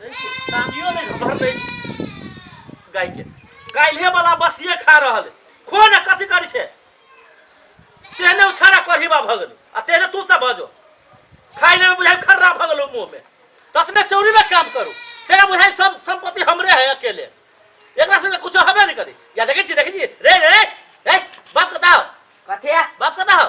सानियो नहीं भरले गाय के काल्हे वाला बसिए खा रहल है। खो ने कथी करै छै तेहने उछारा करहीबा भऽ गेल आ तेहने तू सब भऽ जो खाइ में बुझाइ खर्रा भऽ गेलो मुँह में ततने चौरी में काम करू तेरा बुझाइ सब संपत्ति हमरे है अकेले एकरा संगे कुछो हबे नहीं करी या देखै छी देखै छी रे रे रे रे बाप कता हो कथी है? बाप कता हो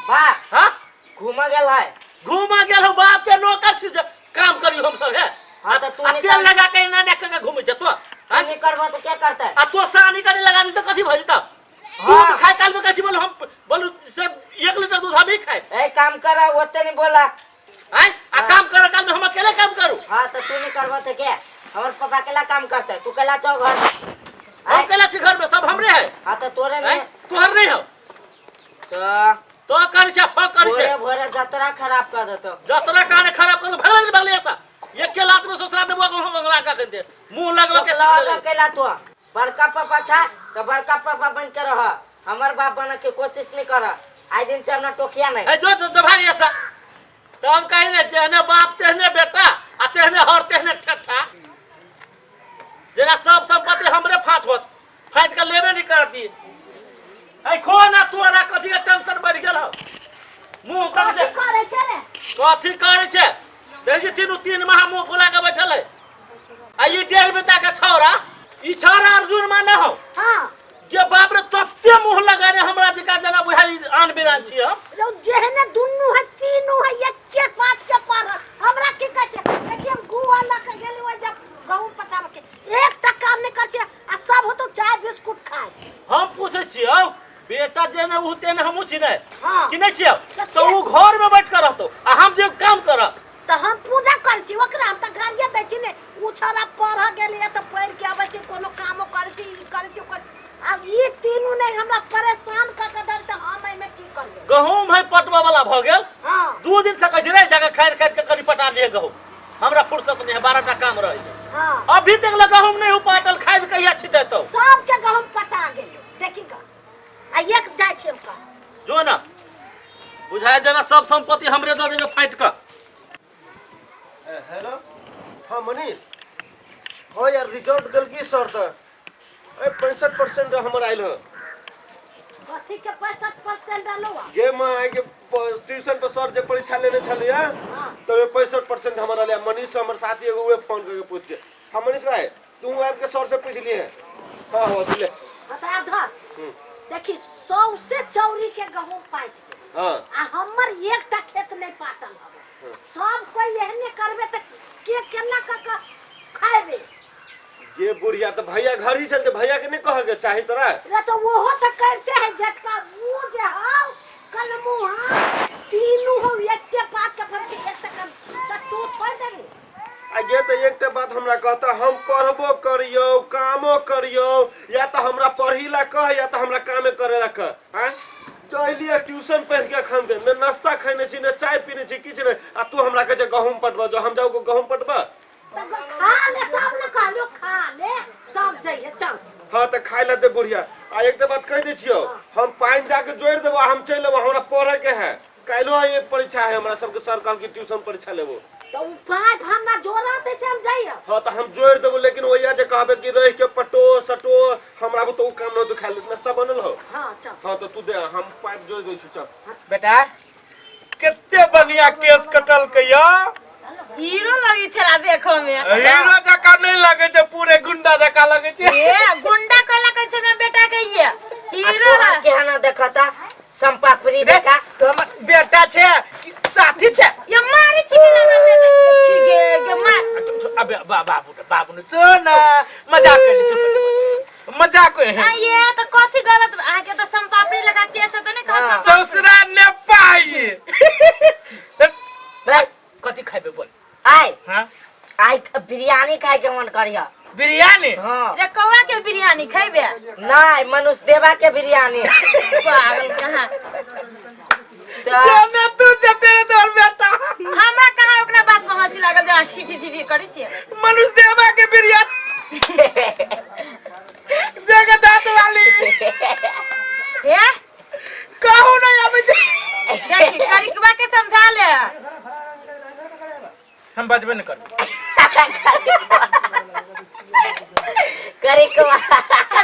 बाप हाँ घूम गेल है घूमा गेल हो बाप के नौकर छी जे काम करी हम सब है हाँ, तो तू आ नहीं तेल कर- लगा के एना एना के घूमै छै तो तू नहीं करबो तो क्या करते आ तो सानी कनी लगा दी तो कथी भऽ जेतौ हाँ। दूध खाए काल में कथी बोलू हम बोलू से 1 लीटर दूध हम ही खाए ए काम करा ओते नहीं बोला आय आ काम करे काल में हम अकेले काम करू हाँ तो तू नहीं करबो तो क्या हमर पापा केला काम करते तू केला चौ घर में हम आय? केला छी घर में सब हमरे है हाँ तो तोरे आय में तोहर नहीं हो तो तो कर छे फ कर छे भोरे भोरे जतरा खराब कर देतो जतरा काने खराब कर भगले नहीं भगले ऐसा एक के लात में ससुरा देबो हम अंगला का कर दे मुंह लगवा के टोकला वाला केला तो बड़का पापा छा तो बड़का पापा बन के रह हमर बाप बने के कोशिश नहीं कर आइ दिन से हमरा टोकिया नहीं ए जो जो जो भाग ऐसा तो हम कहीं ने जेहने बाप तेहने बेटा आ तेहने हर तेहने ठट्ठा जेना सब संपत्ति हमरे फाट होत फाट के लेबे नहीं करती ऐ खो ना तोरा कथी के टेंशन बढ़ गेल हौ मुंह कर कथी करै छै रे कथी करै छै देखै छी तीनू 3 माह मुंह फुला के बैठल है आ ई 1.5 बिता के छौरा ई छौरा अर्जुन माने हौ जे बाप रे तते मुंह लगाने हमरा जका जेना बुझाइ आन बिरान छी हम। रौ जेहने दुनू है तीनू है एके बात के पर हमरा की कहै छै देखिए हम गुआ लऽ के गेली ओहि जब गहूम पटाबऽ के एकटा काम नहि करै छै आ सब होतो चाय बिस्कुट खाय। हम पूछै छियौ बेटा जेने उ तेने हमहूँ छी ने हाँ। कि नहि छियौ तऽ तऽ उ घर में बैठ के रहतौ आ हम जे काम करब। तऽ हम पूजा करै छी ओकरा हम तऽ गारिये दै छी ने ओ छौड़ा पढ़ऽ गेलैए तऽ पढ़ि के अबै छै कोनो कामो करै छै ई करै छै ओ करै आब ई तीनू नहि हमरा परेशान कऽ के धरि तऽ हम एहिमे की करबै। गहूम है पटबऽ वाला भऽ गेल। 2 दिन से कहै छी रे जाके खारि खारि के कनि पटा लिहे गहूम हमरा फुर्सत नहि है 12 टा काम रहै है। अभी तक ले गहूम नहि उपाटल खाद कहिया छिटेतौ। सबके गहूम पटा गेल देखी ग आ एक जाइ छी हम कह जो ना बुझाय जेना सब संपत्ति हमरे दऽ देबै फाटि कऽ। हेलो हाँ मनीष हाँ यार रिजल्ट देलकी सर तऽ ए 65% हमर आयल हँ। कथी के 65% आलो? गे माँ आइ के ट्यूशन पर सर जे परीक्षा लेने छलियै तऽ 65% हमर आयल। मनीष हमर साथी एगो उहे फोन करके पूछ हाँ मनीष भाई तू आबि के सर से पूछ लिए हाँ हाँ दिले। हाँ तऽ आब धर देखी सौसे चौरी के गहूम पाटि गेल आ हमर एकटा खेत नहि पाटल हवे। सब कोई एहने करबे तऽ के केना कऽ के खाएबे? ये बुढ़िया तऽ भैया घर ही चलते भैया के नहीं कह के चाही तोरा। रे तो ओहो तऽ करते है झटका वो जे हौ कलमुहा तीनू हौ एके बात के फरक एक सेकंड तऽ तू छोड़ देबी। आ गे तऽ एकटा बात हमरा कहता हम पढ़बो करियौ कामो करियौ या तऽ हमरा पढ़ी ला कह या तऽ हमरा कामे करे ला कह आँय चलिए ट्यूशन पढ़ि के अखन दे ने नाश्ता खैने छी ने चाय पीने छी किछु नहि आ तू हमरा कहै छै गहूम पटबऽ जो हम जाउ गहूम पटबऽ। तऽ खा ले तब ने कहलियो खा ले तब जइहे चल। हाँ तऽ खाय ला दे बुढ़िया आ एकटा बात कहि दै छियौ हम पानि जाके जोड़ि देबो हम चलि लेबो हमरा पढ़े के है काल्हिो ये परीक्षा है हमरा सबके सर कहल कि ट्यूशन परीक्षा लेबो। तो उ पाइप हमरा जोड़ा ते से हम जाइए। हाँ तो हम जोड़ देबो लेकिन ओया जे कहबे कि रह के पटो सटो हमरा तो उ काम न दुखाल नाश्ता बनल हो। हाँ चल। हाँ तो तू दे हम पाइप जोड़ दै छी चल। बेटा कते बढ़िया केस कटल के यो हीरो लगे छला देखो में। हीरो जका नहीं लगे छै पूरे गुंडा जका लगे छै। ए गुंडा कहला कहै छै हमरा बेटा के ये हीरो है। केहन देखता संपापड़ी देखा तो हमर बेटा छै कि साथी छै? ये मारी छी कि ना बेटा देखी गे गे मार। अबे बाबू ने बाबू ने तो ना मजाक कर ली चुप मजाक है। आ ये तो कथी गलत अहाँ के तो संपापड़ी लगा केस त नहीं कहत ससुरा ने पाई। कथी खाइबे बोल? आय हां आय बिरयानी खाए के मन करिया। बिरयानी? हाँ। रे कौआ के बिरयानी खइबे? नहीं मनुष्य देवा के बिरयानी। पागल कहाँ जाने तू जते रे तोर बेटा। हमरा कहाँ ओकरा बात पर हंसी लागल जे छी छी छी करै छियै। मनुष्य देवा के बिरयानी जगदात वाली। हे कहू नहीं अबै छै। देखी करिकवा के समझा ले। हम बजबे नहीं करबे। करी के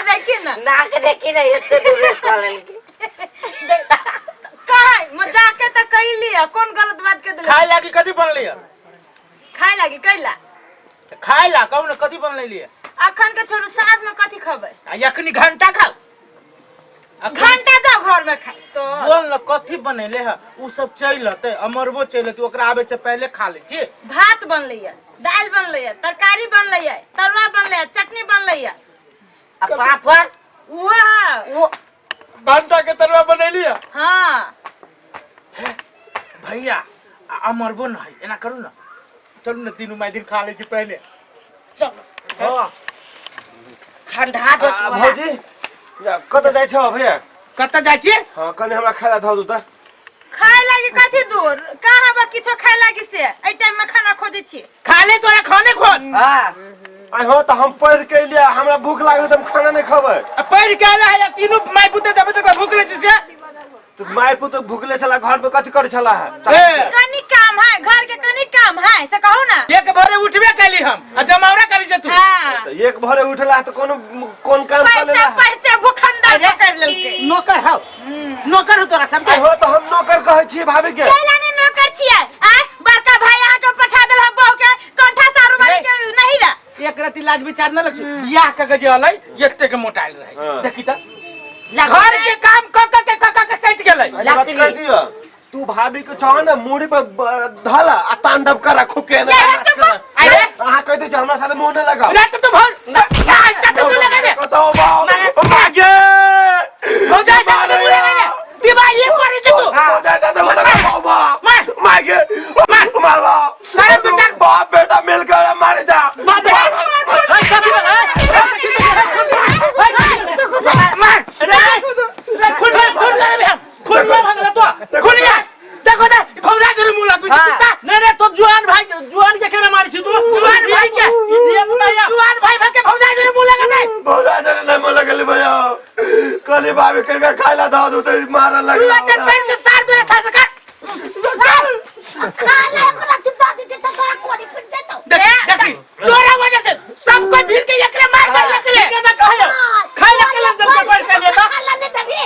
देखी ना नाक देखी ना एते दूर कह लेलकै। कहे मजाक के तऽ कैली है कोन गलत बात के देले। खाए लागी कथी बनलै है? खाए लागी कैला? खाए ला कहू ने कथी बनलै लिए? अखन के छोड़ू, साँझ में कथी खबै? आ एखनी घंटा खाओ। घंटा जाओ घर में खाए तो। बोल न कथी बनेले है? उ सब चलि अतै, अमरबो चलि अतै, ओकरा आबै से पहले खा लै छी। भात बनलै है, दालि बनलै है, तरकारी बनलै है, तरुआ बनलै है, चटनी बनलै है। आ पापड़? उहो है। वो भंटा के तरुआ बनैली है? हाँ। भैया आ अमरबो न है, एना करू न चलू न तीनू माय दिन खा लै छी पहले। चलो। ठंडा जोत आ, भौजी या, कतऽ जाइ छौ भैया? कतऽ जाइ छी? हाँ कनि हमरा खाय ला धऽ दू तऽ। खाए लागी कथी दूर कहाँ बा किछो खाए लागी से एहि टाइम में खाना खोजै छी। खा ले तोरा खाने खोज। हाँ। आइ हो तऽ हम पढ़ि के एलियै, हमरा भूख लागल तऽ हम खाना नहि खेबै। आ पढ़ि के आयल है तीनू माय पुते जब तक भूख लै छी से। तऽ माय पुत भूखले छला घर पे कथी करै छला है? ए, कनी काम है घर के, कनी काम है से कहू ना। एक भरे उठबे कैली हम आ जमावड़ा करी छै तू। हाँ। तऽ एक भरे उठला तऽ कोनो कोन काम कर पढ़ते लेला? पढ़ते भूखंडा अरे। पकड़ लेलकै। नौकर हौ, नौकर हो तोरा सबके। आइ हो तऽ हम नौकर कहै छियै भाभी के। कैला नहीं नौकर छियै? आय बड़का भाई अहाँ के पठा देल बहू के कंठा सारू वाली के नहीं रा। एक रति लाज विचार न लग बियाह के के जे अलै एते के मोटाइल रहे। हाँ। देखी त घर के काम क क के क क के सटि गेलै। पहिले बात कर दियो, तू भाभी के चाह ना मूड़ी पर धला आ तांडव कर खूब के ना। ए, चुप। अरे अहाँ कह दै छी हमरा साथे मुंह नहीं लगाओ। रे तो तू भौज ऐसा तो मुंह लगाबे। कतौ बाप मागे भौजाई साथे मुंह लगाबे दिवाली पड़े छै तू। भौजाई साथे मुंह लगाओ बाप मार। मागे मार। मारवा सारे विचार बाप बेटा मिलकर मारे जा। बाप बेटा। कथी भेल, है? मार रे रे खुल खुल रे हम खुल रे भगला तो खुल या देखो दे भौजा जरूर मुंह लगबी छै कुत्ता। नहीं नहीं तो जुआन भाई जुआन के केना मारी छी तू? जुआन भाई के ई धिया पुता या जुआन भाई भाई के भौजा जरूर मुंह लगा दे। भौजाई जरे नहीं मुंह लगेली भैया, कहली भाभी करके खाय ला दऽ दू तऽ मारऽ तू लगला। अचर पैर के सार तोरा सास कर। खा ले एको लत्ती दऽ देती तऽ तोरा कोड़ी फुटि जेतौ। देख देखी तोरा वजह से सब कोई भीड़ के एकरे मार दे एकरे। के ना कहियो खाय ला के लंदन के पढ़ के लेता। खा ला नहीं देबही।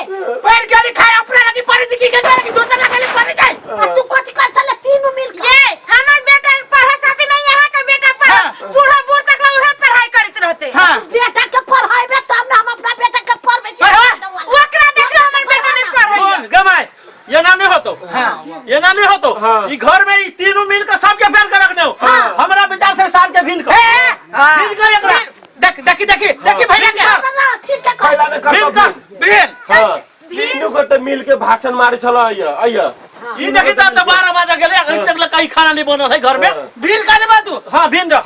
पैर के लिए खाए अपना लगी पड़े छै की के लगी दोसर लगी पड़े छै। आ तू कथी कर छले तीनू मिल के? ये हमर बेटा के पढ़े साथी में यहाँ के बेटा पढ़े। हाँ। बूढ़ा बूढ़ तक उहे पढ़ाई करैत रहते। हां बेटा के पढ़ाइबे तब ना हम अपना बेटा के पढ़बै छी। पढ़वा। ओकरा देखलो हमर बेटा नहीं पढ़े। सुन गमाय एना नहीं होतो, एना नहीं होतो। हाँ। ई घर में ई तीनों मिल के सबके फेल के रखने हो। हमरा विचार से साल के भिन कर भिन कर एकरा। देख देखी देखी देखी भैया के। ना ठीक है खाय ला नहीं भिन करतौ। कर भेल। हाँ तीनू गोटे मिल के भाषण मारे छल अइया अइया। ई देखी त 12 बजे गेलै अखन तक कहीं खाना नहीं बनल है घर में। भील कर देबा तू? हां भिन रख।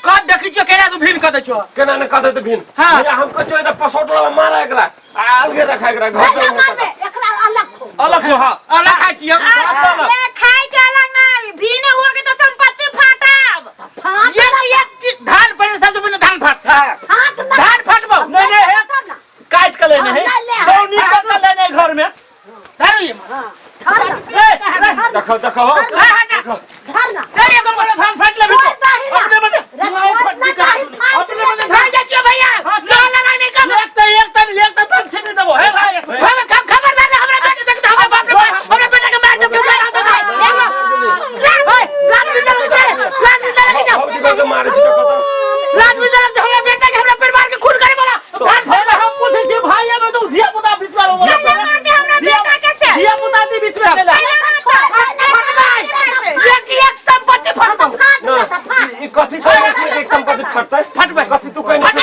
कद देखी छो केना तू भील कर दे छो? केना ने कह देते भिन? हाँ। भैया हम कचो एकरा पसौट लबा मारा एकरा आ अलगे रखा एकरा घर नहीं से मारबे एकरा अलग खो। अलग हो। हां अलग खाइ छी हम। ए खाए के अलग नहीं भीने हुआ के तो संपत्ति फाटब। फाट एक एक चीज धान पड़े सब बिना धान फाट। फाट ना। धान फाटबो। नहीं नहीं है तब ना काट के लेने है हाँ, ले, ले। दौनी कर के लेने है घर में। धरो ये। हां धर ना। ए, ए, देखो देखो हो। धर ना। धर ना। चल एगो बड़ा धान फाट ले छोड़ दही ना। अपने बने रे छोड़ ना दही फाट अपने बने भाग जाइ छियो भैया। ना लड़ाई नहीं कर। एक त एक त एक त धान छीन देबो हे भाई। हम हम खबरदार ना हमरा बेटा देख हमरा बाप रे बाप, हमरा बेटा के मार दे क्यों मार दे। लाज भी लग जाए, लाज भी लग जाओ। भौजी कह के मारे छी देखो तऽ। लाज भी लग हमरा बेटा के हमरा परिवार के खून करे वाला धान भाई हम पूछे छी भाई हमें तो धिया पुता बीच में बोला। कैला मार दे हमरा बेटा के से। धिया पुता दी बीच में कैला। एक एक संपत्ति फटबो। फाट ना ना त फाट। ई कथी कहै छी एक संपत्ति फटतै? फटबै। कथी तू कहै फटबै।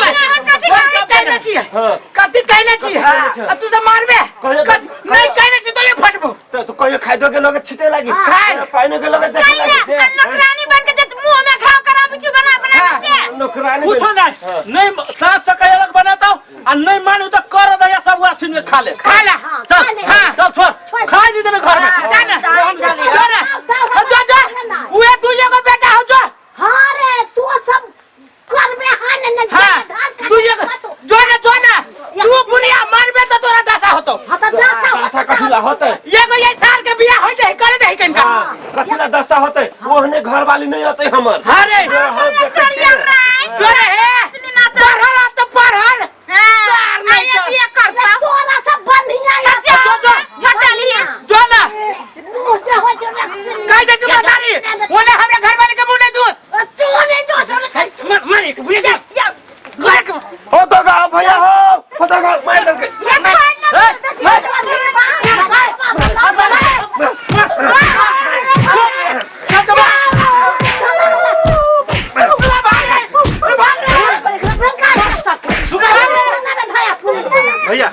कथी कथी कहने छी? हाँ। कथी कहने छी? आ तू सब मारबे? कहियो कथी नहीं कहने छी तो ये फटबो। त तू कहियो खाइ दो के लगे छिटे लागी। खाइ। पाइनो के लगे देखे कैला लागी। आ नौकरानी बन के जत मुंह में घाव कराबी छु बना बना के से। नौकरानी पूछो नहीं नहीं सास से कहीं अलग बनाता हूँ आ नहीं मानू तो कर दया सब वहाँ छीन के खा ले। खा ले। हां चल खा ले। हाँ। चल छोड़ छोड़। खा नहीं देबे घर में। जा ना। चली। जो रे। जो जो उहे तू एगो बेटा हो जो। हां रे तू सब करबे हां ने ने हाँ धान काटे तू एगो जो ना जो ना तू बुढ़िया मारबे तो तोरा दशा होतो। हां त दशा दशा कथी ला होतै? एगो ये साल के बियाह होय दे करे दे कनका। हाँ, कथी ला दशा होतै? ओहने घर वाली नहीं होतै हमर। हाँ रे। हाँ, देखे जो रे हे पढ़ल आ तो पढ़ल हां नहीं आइए तो। बिया करता तोरा सब बढ़िया है जो जो झटली जो ना मुँह जे होइ छौ रक्सी कह दे जिम्मेदारी ओने हमरा घर वाले के मुंह नहीं दोष तू नहीं दोष रे मर मर एक बुझे जा या घर के हो तो गा भैया हो तो गा मार दल के भैया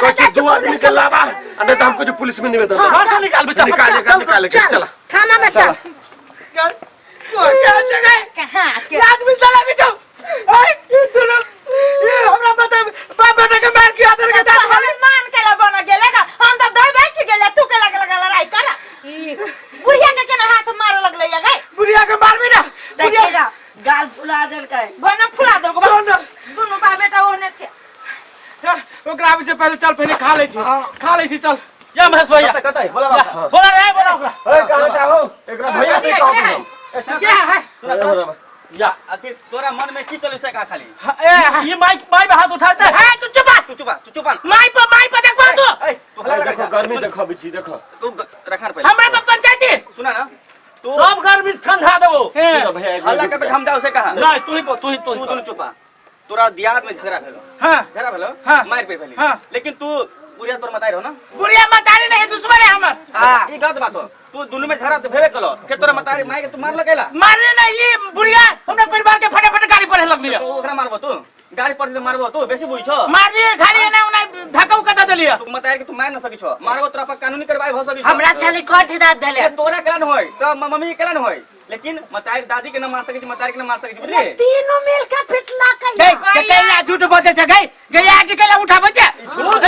कुछ दो आदमी के लावा आ नहीं तो हम कुछ पुलिस में निवेदन देब। घर से निकाल बेचा निकाल निकाल निकाल के चला थाना में चल क्या जगह कहां के लाज मिलता लगे जाओ ओए ये दोनों ये हमरा पता बाप बेटा के मार के आदर के दांत हम मान के ला बन गेले का हम त दई भाई के गेले तू के लगे लगा लड़ाई कर ई बुढ़िया के केना हाथ मारे लगले या गई बुढ़िया के मारबी ना बुढ़िया देखी ना गाल फुला देलकै बन फुला देलको बा दुनु बा बेटा ओहने छे ओकरा आबै से पहले चल पहले खा लै छी खा लै छी चल या महेश भैया कतऽ कतऽ बोला बाबा बोला रे बोला ओकरा ए कहां चाहो एकरा भैया से कहब हम क्या है सुना तो या अभी तोरा मन में की चलै से का खाली ए ये माइक माइक पे हाथ उठाते है तू चुप तू चुप तू चुप माई पर माई पर देखबा तू ए तू हल्ला देखो लगा गर्मी देखो बिची देखो तू रखा पहले हमरा पर पंचायती सुना ना तू सब गर्मी ठंडा देबो सुनो भैया एक हल्ला मिनट कर हम जाओ से कहा नहीं तू ही तू ही तू तू ही दुनू चुप तोरा दियाद में झगड़ा भेलो हां झगड़ा भेलो हाँ। मार पीट भेली हाँ। लेकिन तू बुढ़िया तोर मताई रहो ना बुढ़िया मतारी नहीं दुश्मन है हमर हां ई गलत बात हो तू दुनू में झगड़ा तो भेबे कलो फिर तोरा मतारी मार के तू मार लगेला मारले नहीं ये बुढ़िया हमरा परिवार के फटाफट गाड़ी पर लगली तो ओकरा मारबो तू गाड़ी पर से मारबो तू बेसी बुझ छो मारली खाली ना उना धक्का उक्का दे देलिए तू मतारी के तू मार न सकी छो मारबो तोरा पर कानूनी कार्रवाई हो सकी छो हमरा छली कथी दा देले ए, तोरा केला न होय तोरा मम्मी के केला न होय लेकिन मतारी दादी के न मार सकी छी मतारी के न मार सकी छी बुझली तीनों मिल के पिटला के गई केला झूठ बोलते छे गई गई आके केला उठाबै छे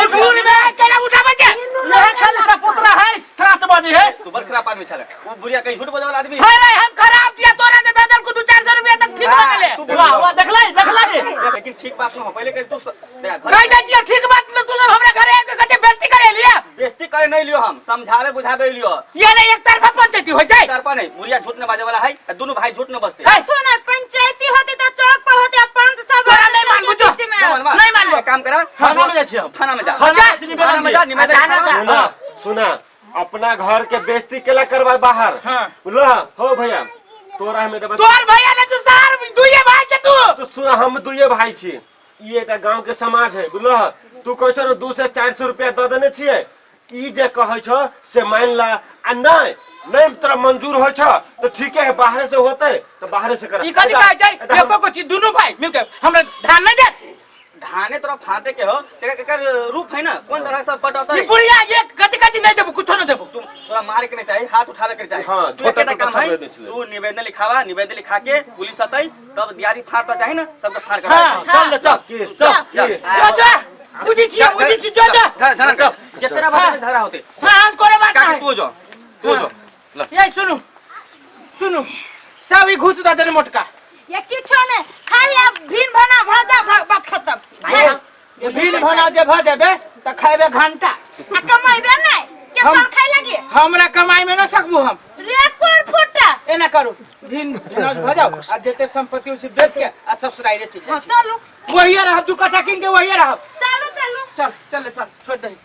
ए बूढ़ में केला उठाबै छे यह खाली सपुतरा है साच बाजी है तू बड़ खराब आदमी छले वो बुढ़िया कहीं झूठ बोले वाला आदमी हे रे हम खराब छिया तोरा जे दे देलको 2-400 रुपया तक ठीक भऽ गेलै तू वाह वाह देखलै देखलै लेकिन ठीक बात न हो पहले कर तू देखा, घर- कह दै छियै ठीक बात न तू सब हमरा घरे आबि के कते बेइज्जती करे लिया बेइज्जती करे नहीं लियो हम समझावे बुझावे लियो ये ले एक तरफा पंचायती हो जाए तरफा नहीं बुढ़िया झूठ न बाजे वाला है आ दोनों भाई झूठ न बजते है तो ना पंचायती होते त चौक पर होते 500 तोरा नहीं मानबो जो। बीच में ना मानबा? नहीं मानबो। एक काम करा थाना में जाइ छी हम थाना में जा थाना में निवेदन थाना में जा निवेदन थाना जा। सुना सुना अपना घर के बेइज्जती केला करवा बाहर हाँ। बोलो हो भैया तोरा हमें बता तोर भैया ने तू सार दुइये भाई के तू तो सुना हम दुइये भाई छी ई एकटा गांव के समाज है बुझलो तू कहै छौ ने 2 से 400 रुपया दऽ देने छियै ई जे कहै छौ से मान ला आ नहीं नहीं तोरा मंजूर होइ छौ तो ठीके है बाहरे से होते तो बाहरे से कर ई कथी कहै छै एको को चीज दुनू भाई मिलके हमरा धान नहीं दे धाने तोरा फाटे के हो तेरा एकर रूप है ना कोन तरह से पटौतै ई बुढ़िया ये कथी कथी नहीं देबो कुछो नहीं देबो तुम तोरा मारे के नहीं चाहिए हाथ उठावे के चाहिए हाँ, तू छोटा एकेटा छोटा काम सब है दे दै छलै। तू निवेदन लिखावा निवेदन लिखा के पुलिस अतै तब दियारी फाड़ तो चाही ना सबके फाड़ के हाँ, चल ले चल की चल की जो जो बुझी छियै बुझी छी जो जो झरा चल जितना बात झगड़ा होते हाँ हम कोनो बात काकी नहीं तू जो तू जो ये सुनू सुनू सब ई घूस दे देने मोटका ये किछो नहीं खाली अब भिन भना भजा बात खत्म ये बिल भना जे भ जेबे त खैबे घंटा आ कमाइबे नहीं के हम- सर खाइ लगी हमरा कमाई में न सकबू हम रे कोन फुटा एना करू भिन भेना भ जाओ आ जते संपत्ति उसे बेच के आ ससुराइरे चल हाँ जाए चलू वही रहब दू कट्ठा किन के वही रहब चलू चलू चल चल चल छोड़ दही